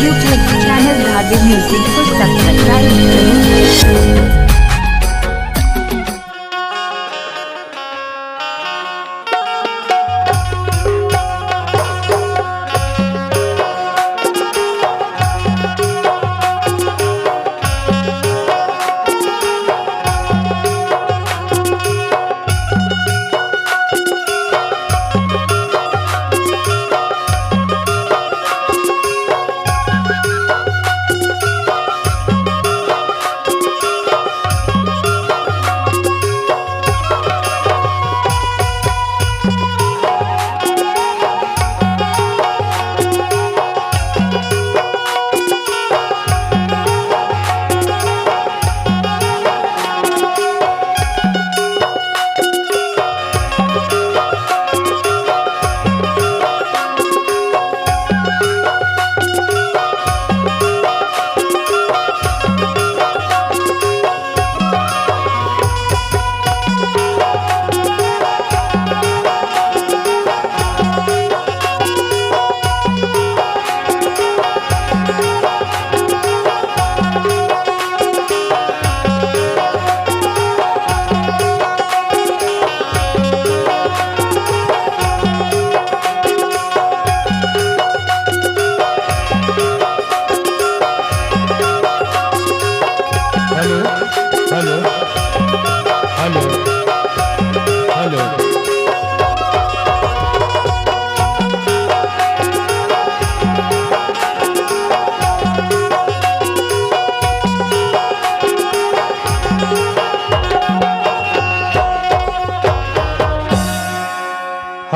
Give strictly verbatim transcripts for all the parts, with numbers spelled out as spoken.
YouTube channel Bhavya Music को subscribe करें।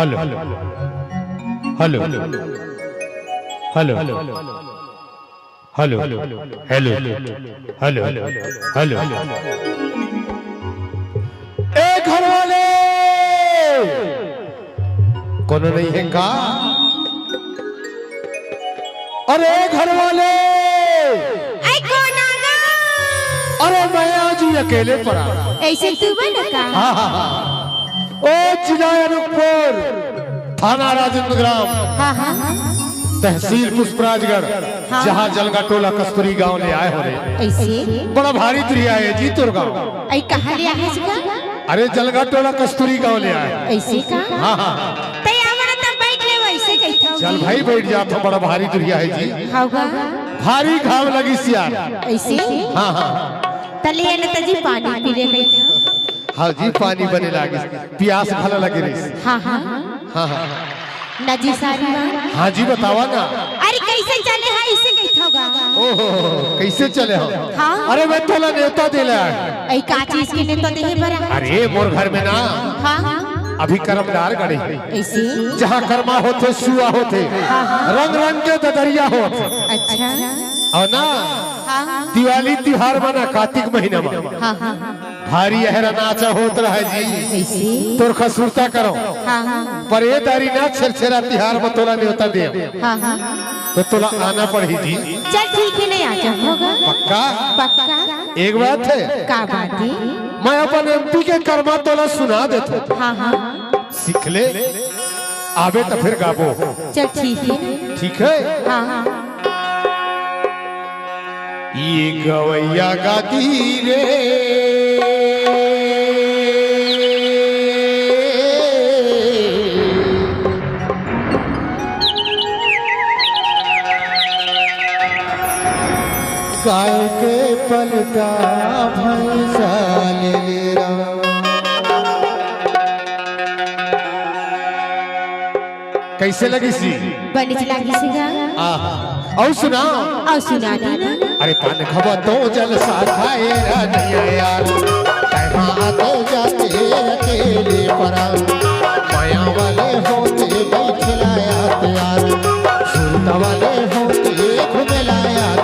Hello, hello, hello, hello. Hello, hello, hello, hello, hello, hello, hello. ए घर वाले, कोनो नहीं है का? अरे घर वाले, अरे मैं आज ही अकेले पड़ा। ऐसे तू बना का? हाँ, हाँ, हाँ। ओ जिला अनूपपुर, थाना राजेंद्र ग्राम, हाँ, हाँ, हाँ। तहसील पुष्पराजगढ़, हाँ। जहाँ जलगा टोला कस्तूरी गांव ले आए हो रे। ऐसे? बड़ा भारी दुरिहा है जी तोर गांव। ऐ कहाँ ले आए जी का? अरे जलगा टोला कस्तूरी गांव ले आए। ऐसे का? हाँ, हाँ, हाँ। तै आवा ना तब बैठ ले वैसे कहता हूँ चल जी। भाई बैठ जा, तो बड़ा भारी दुरिहा है जी। हाँ का? भारी घाम लगिस यार। ऐसे? हाँ, हाँ। तले न तजी पानी पी ले कहता। हाँ जी, पानी बने लागिस, पियास भला लगे रहिस। हाँ, हाँ। हाँ, हाँ। ना जी सारी बात। हाँ जी, बतावा ना। अरे कैसे चले हा, इसे कहत होगा। ओहो, कैसे चले हो? हाँ। अरे मैं तोला नेवता दे ले आए। ऐ का चीज के नेवता देहे बर? अरे मोर घर में ना। हाँ। अभी करमदार गड़े। ऐसे? जहाँ करमा होथे, सुआ होथे। हाँ, हाँ। रंग रंग के ददरिया होथे। अच्छा। अउ ना, हाँ। दिवाली तिहार मना कार्तिक महीना मा। हाँ, हाँ। भारी अहरा नाचा होत रहा जी। कैसे? तोर खसुरता करो। हाँ, हाँ। पर ए दारी ना छेरछेरा तिहार म तोला नेवता देव। हाँ, हाँ। तो तोला आना पड़ही जी। चल ठीक है, नहीं आ जाऊंगा। पक्का? पक्का। एक बात है। का बात है? मैं अपन एमपी के करमा तोला सुना देथों। हाँ, हाँ। सीख ले, आबे त फिर गाबो। चल ठीक है। ठीक है? हाँ, हाँ। ये गवैया गाती रे। गाय के पलटा भैंसा ले ले राम। कैसे लगिस जी? बनिच लागिस गा। आहा। अउ सुना। अउ सुना दे ना। अरे पान खबा तो जलसा खाए रा नैया यार। तैहा तो जाते अकेले परा। माया वाले होते बैठला यार। सुरता वाले होते घुमेला यार।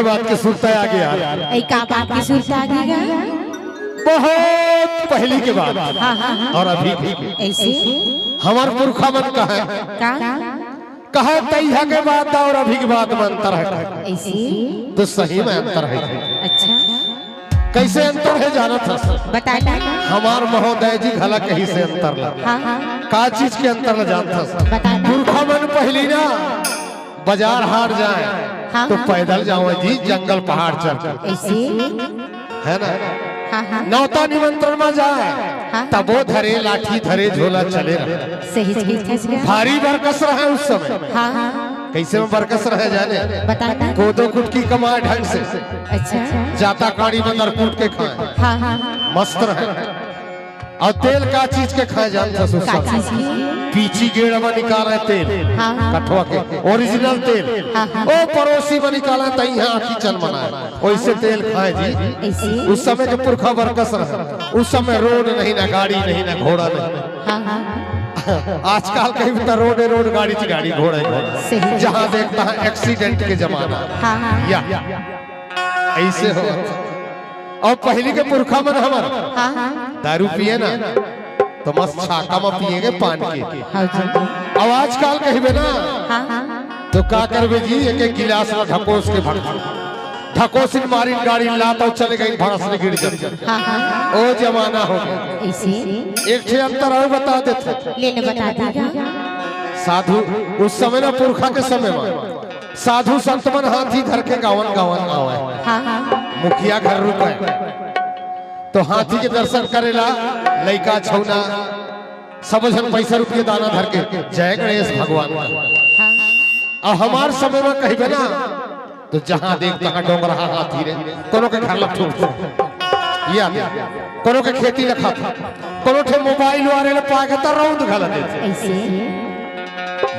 बात के सुरता आ गया। ऐ का बात के सुरता आ गया? बहुत पहली के बात। हाँ, हाँ, हाँ। और अभी भी। ऐसे? हमार पुरखा मन कहे, का? कहे तैहा के बात और अभी के बात में अंतर है। ऐसे? तो सही में अंतर है। अच्छा। कैसे अंतर है जानत हस? बताना। हमार महोदय जी घला कही से अंतर ला। हाँ, हाँ। का चीज के अंतर ला जानत हस? बताना। पुरखा मन पहली ना बाजार हाट जाए हाँ, तो हाँ। पैदल जाओ जी, जंगल पहाड़ चढ़ के, ऐसे? है ना? हाँ, हाँ। नौता निमंत्रण में जाए हाँ। तबो धरे लाठी धरे झोला चले रहे। सही चीज है। भारी बरकस रहे उस समय। हाँ, हाँ। कैसे में बरकस रहे जाने? बताना। कोदो कुटकी कमाए ढंग से, अच्छा। जाता काड़ी में दरकूट के खाए, हाँ, हाँ। मस्त रहे। और तेल का चीज के खाए जानत हस उस का समय? चीज के? पीची गेड़ में निकाले तेल, हाँ, हाँ। कठवा के ओरिजिनल तेल। हाँ, हाँ। ओ पड़ोसी में निकाले त यहाँ आखी चल मनाए, वैसे तेल खाए जी। ऐसे? उस समय के पुरखा बरकस रहे, उस समय रोड नहीं ना, गाड़ी नहीं ना, घोड़ा नहीं। हाँ, हाँ। आजकल कहीं तो रोडे रोड, गाड़ी च गाड़ी, घोड़े घोड़ा। सही। जहाँ देखता है एक्सीडेंट के जमाना। हाँ, हाँ। या ऐसे हो। और पहली के पुरखा मन हमर हाँ, हाँ। दारू पिए ना तो मस्त छाका में पिएंगे पान के। हाँ जी। अब आजकल कहिबे ना हाँ, हाँ। तो का करबे जी, एक एक गिलास में ढकोस के भर, ढकोसिन मारिन गाड़ी लात और चले गई, भड़स ने गिर गई। हाँ, हाँ। ओ जमाना हो गया। ऐसे? एक ठे अंतर और बता देते। ले ले, बता दीजिए। साधु उस समय ना, पुरखा के समय में साधु संत मन हाथी धर के गावन गावन आवे, हाँ, हाँ। मुखिया घर रुके तो हाथी के दर्शन करेला लइका छौना सब झन पैसा रुपये दाना धर के जय गणेश भगवान का। हाँ। अब हमार समय में कहिबे ना तो जहाँ देख तहाँ डोंगरहा हाथी रे, कोनो के घर ला ठोक दे। या कोनो के खेती ला खात, कोनो ठे मोबाइल वाले ला पाके त रौंद घला देथे। ऐसे?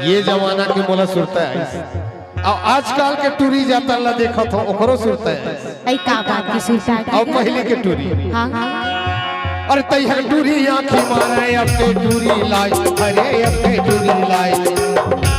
ये जमाना के मोला सुरता है। अब आजकल के टूरी जाता ला देखत हो, ओकरो सुरता है। ऐ का बात की सुरता है? अब पहले के टूरी। हाँ, हाँ। अरे तैहर टूरी आँखी मारे, अब ते टूरी लाई, अरे अब ते टूरी लाई।